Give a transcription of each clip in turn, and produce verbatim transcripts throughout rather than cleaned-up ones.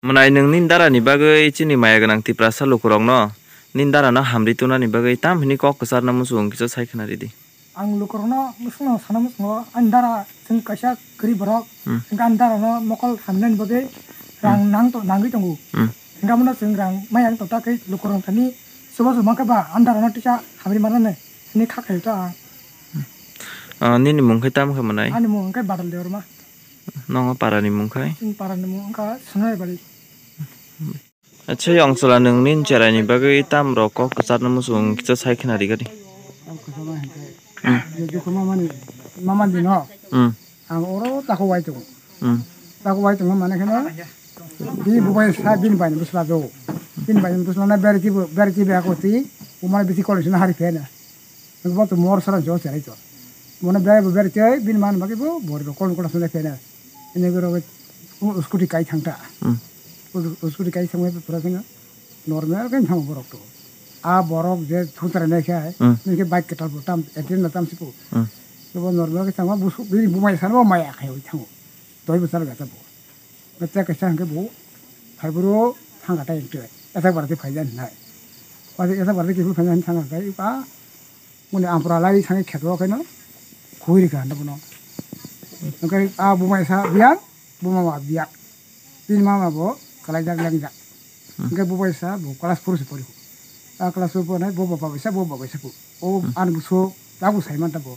Mwnai nwng nini dara ni bagwi chini maya gwnang Tiprasa lukurokno nini dara no hamri tuna ni bagwi tam hwnwi kok kwchar no muchung kisa sai khna ridi. Ang lukurokno bwswkno sana muchungo ani dara chwng kaisa kwrwi borok. Hmm. Hwnkhe ani dara no mokol hamnani bagwi rang Hmm. nang to nangwi tongo. Hmm. Hwnkhe abono chwng rang maya wng tongta khe lukurok thani chubachu mankhe ba ani dara no tisa hamri manani hwnwi kha khaio ta ang. Ah, nini mung khe tamo khe mwnai? Ani mung khe Badal Debbarma. Nongo para ni mung khai? Chini para ni mung wngkha Sonai Bari. Acha yong chwla nwng nini cherai ni bagwi tam rok kok kwchar no muchung kisa sai khna rikadi. Kok kwchar ma hinkhe. Hmm. Je dukhu mama ni, mama ni no. Hmm. Ang oro tako wai tongo. Hmm. Tako wai tongo mane kheno. Bini bubai sa bini bai ni bwsla do. Bini bai ni bwsla na berki bo, berki be ako ti. Umar bisi college na hari phena. Bo to mor sara jo cherai to. Mone bere bo bere chai, bini man bagi bo, bor bo kol kol sone phena. Ene goro scooty kai thangta. Hmm. Scooty kai thangma pura kena normal kena thang borok to. A borok je thutra ne khai, Hmm. ne ke bike ketal bo tam, etin na tam sipu. Hmm. Bo normal ke thangma busu, bini bumai sar bo maya khai thango. Doi bwsar gata bo. Bete kaisa hwnkhe bo phaiboro thangkha tai hwnkhe. Esa barati phaijan hinai. Wadi esa barati kiphil phaijan hinai thangkha kai ba. Muni ampra lai thangwi kheto khaino khui rikha hwnda bono. Hwnkhe a buma esa biyang, buma ma biyak. Bini mama bo kalaijak lengjak. Hwnkhe bo bai sa bo class four se pori. A class four pori bo baba bai sa bo baba bai sa bo. O ani buso tabu sai man tabo.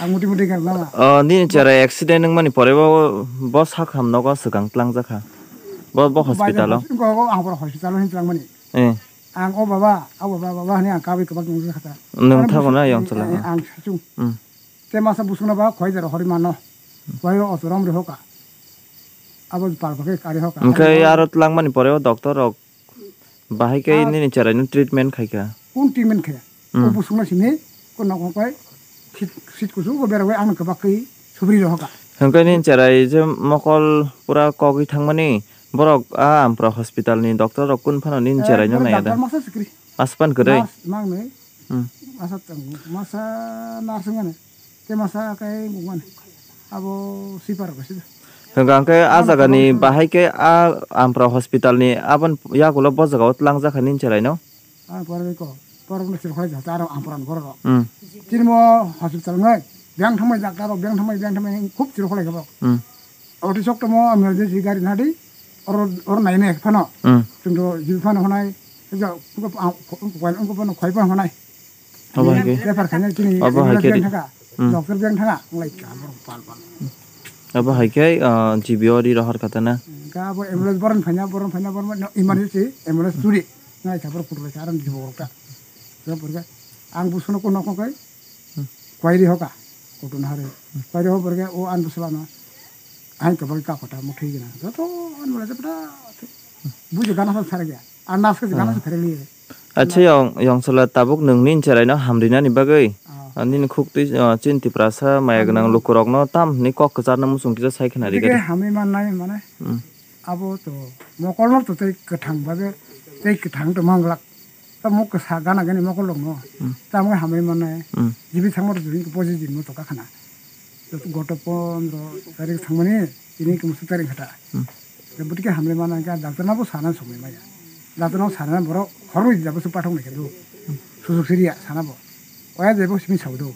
Ang muti muti gan mama. O nini chara accident wngmani pore bo bo sakham nogo swkang tlangjak kha. Bo bo hospital o. Ko ang pora hospital o hin tlang mani. Eh. Ang o baba, o baba baba hani ang kabri kabak nung kha ta. Nwng thago na yong chala. Ang sachung. Hmm. Te masa busungna ba khoi jaro hori mano. Khoi o otorom re hoka. Abo pal pake kari hoka. Hwnkhe aro tlangmani pore o doctor rok bahai khe nini cherai no treatment khai kha. Kun treatment khaya? O busungna sini ko nok nok bai sit, sit kusu ko bera bai ang kabak kai subri ro hoka. Hwnkhe nini cherai je mokol pura kogwi thangmani borok a ampra hospital ni doctor rok kun phano nini cherai no naya da. Doctor masa sikri. Aspan kwrwi. Mas mang ni. Hmm. Masa tang, masa narsing ani. Te masa kai mungmani. Abo sipar ko sida. Hwnkha hwnkhe a jaga ni bahai khe a ampra hospital ni abon yakulo bo jaga o tlangjak kha nini cherai no. A poroi ko, porok no sir khoi jata aro ampra ni borok. Hmm. Chini mo hospital ngai, beng thamai doctor rok, beng thamai, beng thamai khub sir khoi khe borok. Hmm. Oti sok tomo emergency gari nadi, oro, oro nai nai phano. Hmm. Chwng to jibi phano honai, ja, ko, ko, ko, ko, ko, khoi phano honai. Abo hai khe. Refer khaina chini Abo hai khe ambulance ri- thanga, Hmm. doctor beng thanga, nglai ka borok pal pal. Abo hai khe, ah, G B o ri rohor kha ta na. Ka abo ambulance boron phaina, boron phaina, boron phaina, emergency ambulance turi. Ngai ka borok kutu lai ka, aram jibo borok ta. Borok ka, ang busuno ko nokho kai. Hmm. Kwairi hoka, kutu na hari. Kwairi ho borok o an busula na. Ang ka bagi ka kota mo thai gina. Joto an bula jepta. Bujo gana sa sar gya. An nas ka gana sa phere liye. Acha yong, yong sala tabuk nwng nini cherai no hamrinani bagwi. Ah. Ah, nini khuk twi, ah, chini Tiprasa maya gwnang lukurokno tam hwnwi kok kwcharno muchung kisa sai khna Tike rikadi. Hamwi mannai mane. Hmm. Abo to mokolno to tei kwthang babe, tei kwthang to manglak. Ta muk kwsa gana gani mokol rokno. Hmm. Tamwi hamwi mannai. Hmm. Jibi thangma to jibin posi din mo to kakhana. Joto goto pondro tarik thangmani tini kumusu tarik khata. Hmm. Bwtike hamle mana hwnkhe doctor no bo sana somoi maya. Doctor no sana borok khorwi jabo se pathok naikhe do. Susuk siriya sana bo. Oya jebo simi sao do.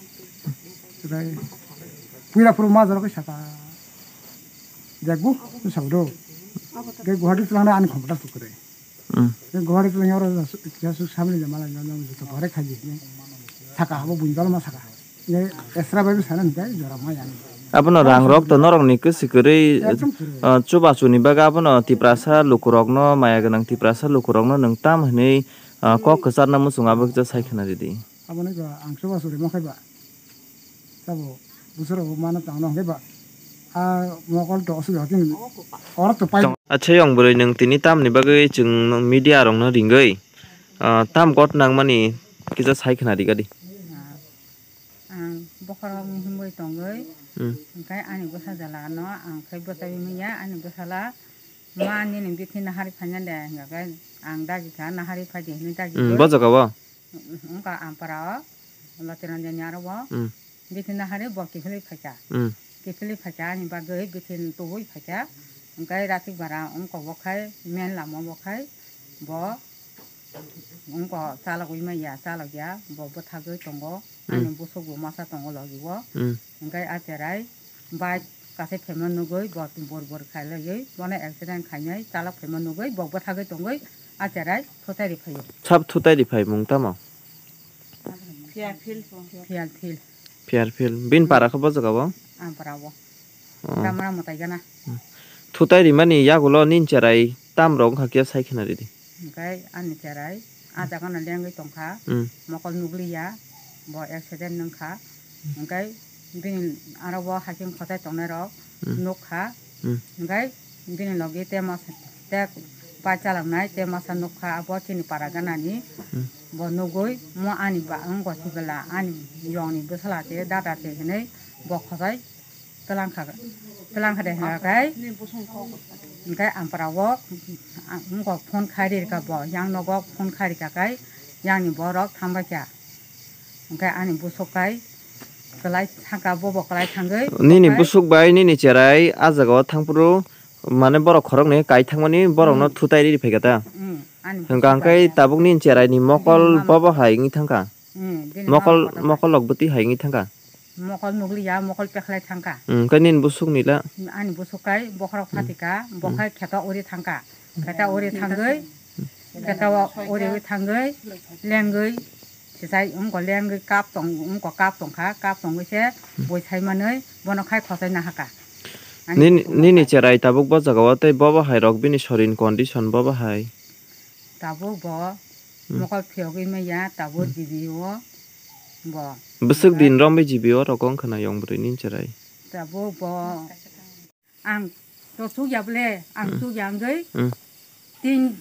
Puila phuru ma jorok saka. Jagbu sao do. Ke Guwahati tulangna ani khomota tukure. Hmm. Ke Guwahati tulang oro jasu, jasu samli jama lai jama jama joto bare khaji. Saka habo buin jalo ma saka. Ye, esra bai bwsana hwnkhe jora ma yang. Abono rang rok to norok ni kwswi kwrwi, Ekdom kwrwi. Ah, chubachu ni bagwi abono Tiprasa lukurokno, maya gwnang Tiprasa lukurokno nwng tam hwnwi, ah, kok kwcharna muchung abo kisa sai khna ridi. Abono ba ang chubachu rima khai ba. Sabo bwswk rok mano tangno hwnkhe ba. A mokol to aswk hati oro to pai. Acha yong bwrwi nwng tini tamni bagwi chwng media rokno ringwi, ah, tam got nangmani kisa sai khna rikadi. Ang bokhorok himwi tongwi, Hmm. hwnkhe ani bwsa jala no ang khai bwchai manya, ani bwsala ma nini bithi nahari phaina de, hwnkhe ang dagi kha, nahari phai di hwnwi dagi Hmm, kha. Bo jaga o? Wngkha ampara o, Lotiranjani aro o. Hmm. Bithi nahari bo kiphilwi phaikha. Hmm. Kiphilwi phaikha, ani bagwi bithi tubui phaikha. Hwnkhe Ratik bara wngkok bo khai main lama bo khai bo wngkok chalogwi manya, chalokya bo bwthagwi tongo. Hmm. Ani bwswk bo masa tongo logi o. Hmm. Hwnkhe a cherai bike kasai phaima nugwi bo bor bor khailaiwi bono accident khainai chalok phaima nugwi bo bwthagwi tongwi a cherai thutairi phaio. Sab thutairi phai mung tamo? Phial phil. Phial phil. Phial phil. Bin para khe bo jaga bo? Ampara o. Oh. Tamra mwtai gana. Hmm. Thutai rimani yagulo nini cherai tamrok wngkha khe sai khna ridi. Hwnkhe ani cherai a jagano lengwi tongkha. Hmm. Mokol nugliya, bo accident wngkha. Hwnkhe bini aro bo haikhe khosai tongnairok Hmm. nukha. Hmm. Hwnkhe bini logi te masa, te pai chaloknai te masa nukha, abo chini para ganani. Hmm. Bo nugwi mo ani ba wngkha sibela ani yongni bwsala se dada se hinwi bo khosai twlangkha, twlangkha de hwnkha khe, hwnkhe ampara o, a, wngkha phone khai rikha bo, yang nogo phone khai rikha khe, yangni borok thangbaikha. Hwnkhe ani bwswk kai kwlai thangkha, bobo kwlai thangwi. Nini bwswk bai nini cherai a jagao thangphuru, mane borok khoroknwi kai thangmani borokno Hmm. thutai riri phaikha ta? Hmm, ani Hwnkha bwswk hwnkhe bai. Tabuk nini cheraini mokol Bini mama. bobo hai wngwi thangkha? Hmm, bini Mokol, mama kotor mokol rok bwtwi hai wngwi thangkha? Mokol nugliya, mokol pekhlai thangkha. Hmm, khe nini bwswk nila? Ani bwswk kai bokhorok Hmm. phatika, Hmm. bokhai kheto uri thangkha. Kheto uri thangwi, kheto uri thangwi, lengwi, sisai wngkha lengwi kap tong, wngkha kap tongkha, kap tongwi se Hmm. bui sai manwi bono khai khosai nahaka. Ani Nini, bwswk nini nahaka. cherai tabuk bo jagao tei bobo hai rok bini sorin condition bobo hai? Tabuk bo Hmm. mokol phiyogwi maya, tabuk Hmm. G B O bo. Bwswk din romwi G B O rok wngkha na yong bwrwi nini cherai? Tabuk bo ang to chukya bwle, ang Hmm. chukya wngwi Hmm. tin,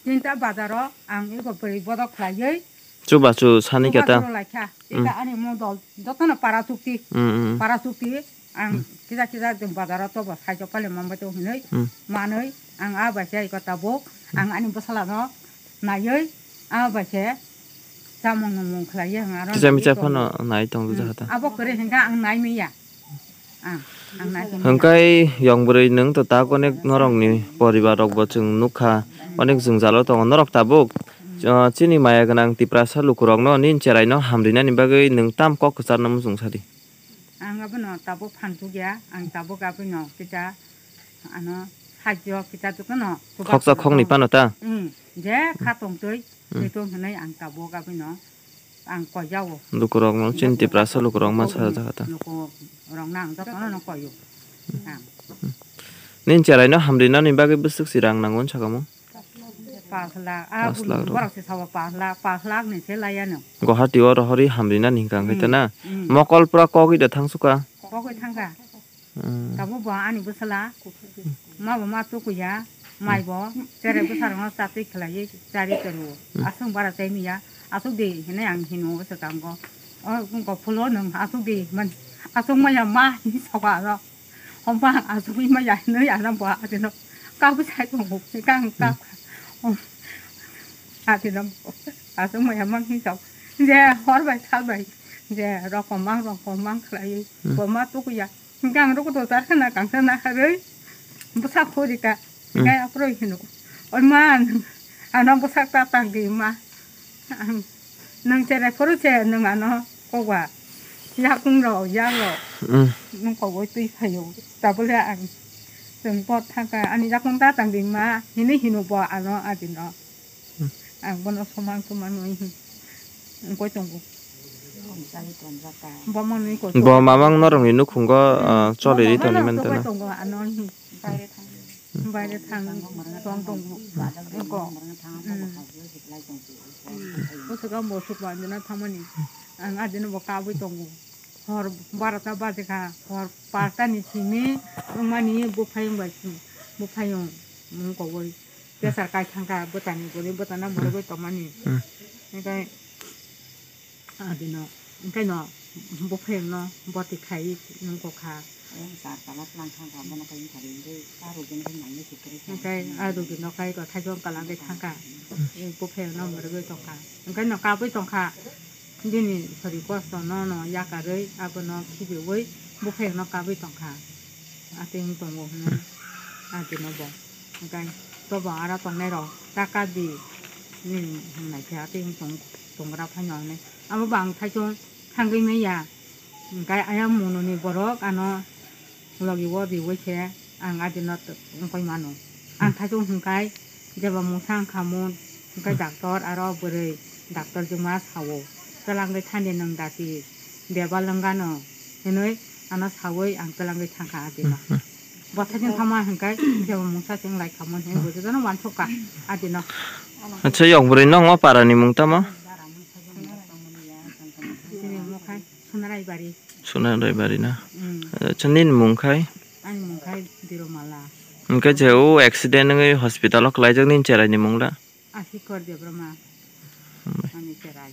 tinta bazaro ang ego bwrwi bodok khlaiwi Chubachu sani chubachu khe ta? rw laikha. Hmm. Eka ani mo dol jotono para chukti. Hmm, hmm. Para chukti ang Hmm. kisa kisa bazaro to bo saichok pale mambai to hinwi Hmm. manwi ang a bai se eko tabuk ang ani bwsala no naiwi a bai se chamung nungmung khlaiwi ang aro Kisa naiwi micha tongo. phano nai tong Hmm. jahata. Abo kwrwi hwnkha ang nai manya. Ang, ang nai tong manya. Hwnkhe yong bwrwi nwng to tak onek norokni poribar rok bo chwng nukha, onek jwngjalo tongo norok tabuk. Hmm. Ah, chini maya gwnang Tiprasa lukurokno nini cheraino hamrinani bagwi nwng tam kok kwcharno muchung sadi? Ang abono tabuk phan tukya, ang tabuk abono kisa ano hajjo kisa tukno Khoksa khoknwi pano ta? Hmm, je kha tongtwi, Hmm. twi tong hwnwi ang tabuk abono ang koyao. Lukurokno chini Tiprasa lukurok ma sa jaga ta. Lukurokno ang jotono no koyo. Ang. Nini cheraino hamrinani bagwi bwswk si rang nango wng sakamo? Pas lakh. Ah, Pas lakh rok. Borok se sabo pas lakh, pas lakh ni se laiya no. Guwahati o rohorwi hamrinani hwnkha hwnkhe Hmm. ta na? Hmm. Mokol pura kogwi da thangsuka? Kogwi thangkha. Hmm. Tabuk bo ani bwsala, ma bo ma tukuya, mai bo, tere bwsarokno chatwi khlaiwi charwi tongo. Hmm. Aswk bara chai miya, aswk di hinwi ang hino swkango. O wngkha phulo nwng aswk di man, aswk maya ma hinwi soka aro. Homa asugwi ma ya hinwi ano bo atino kabwi sai tongo, kang kak. Atino asugwi ma ya mang hinwi tok. Je hor bai sal bai je rokom mang rokom mang khlaiwi Hmm. bo ma tukuya. Kang rok do tar khna kang khna harwi bwsa khori ka. Hmm. Kaya phuroi hino. Oi ma, ano bwsak ta tang di ma. Ang, nwng cherai phuru se nwng ano kokba. Yakung rok, yak rok. Hmm. Nwng kokbo twi phaio. Tabole ang, chwng pot thangkha. Ani yakung ta tang di ma. Hini hino bo ano adino. Hmm. Ang bono somang somang nwi hin. Wngkoi tongo. Bo mamang norokni nukhungo, ah, choli ri toni man tana. Tongo ano hin. Baire thang tong tongo. Eko. Bwswk ang bo suk manjana thangmani. Ang adino bo kabwi tongo. Hor barota baje kha, hor pasta ni simi wngmani buphayung bai, buphayung mung kogwi. Pressure kai thangkha bwtani guri bwtana morogwi tongmani. Hwnkhe adino, hwnkhe no buphayungno bwtwi khai nung kokha. Ayang char kala tlang thangkha, bono kayung sari hwnkhe a rugwino khe nangni sikiri. Hwnkhe a rugwino khe eko thaisong kalang khe thangkha. Buphayungno morogwi tongkha. Hwnkhe no kabwi tongkha. Bini sori kosto no no yakarwi abono khibiwi buphayungno kabwi tongkha. Atwng tongo hwnwi. Adino bo. Hwnkhe to bo aro tongnai rok taka di. Nini hwngnai khe atwi wng tong, tongra phano hwnwi. Amo bo ang thaichung thangwi manya. Hwnkhe ayang mononi borok ano logi o riwi khe ang adino t-, wngwi mano. Ang thaichung hwnkhe jeba mungsa wngkha mun, hwnkhe doctor aro bwrwi doctor jwngma sao, "Twlangwi thani nwng dati, bebal wng gano," hwnwi ano saui ang twlangwi thangkha adino. Bwthai chwng thangma hwnkhe jeba mungsa chwng lai khamon hwnwi bo jotono uansukha adino. Acha, yok bwrwi nokma parani mung tamo? Chini mungkhai Sonarai Bari. Sonarai Bari na? Mm. Acha, nini mung khai? Ani mung khai Diromala. Hwnkhe je o accident wngwi hospital o kwlaijak nini cherai ni mung la? Asikor Debbarma. Hmm. Ani cherai.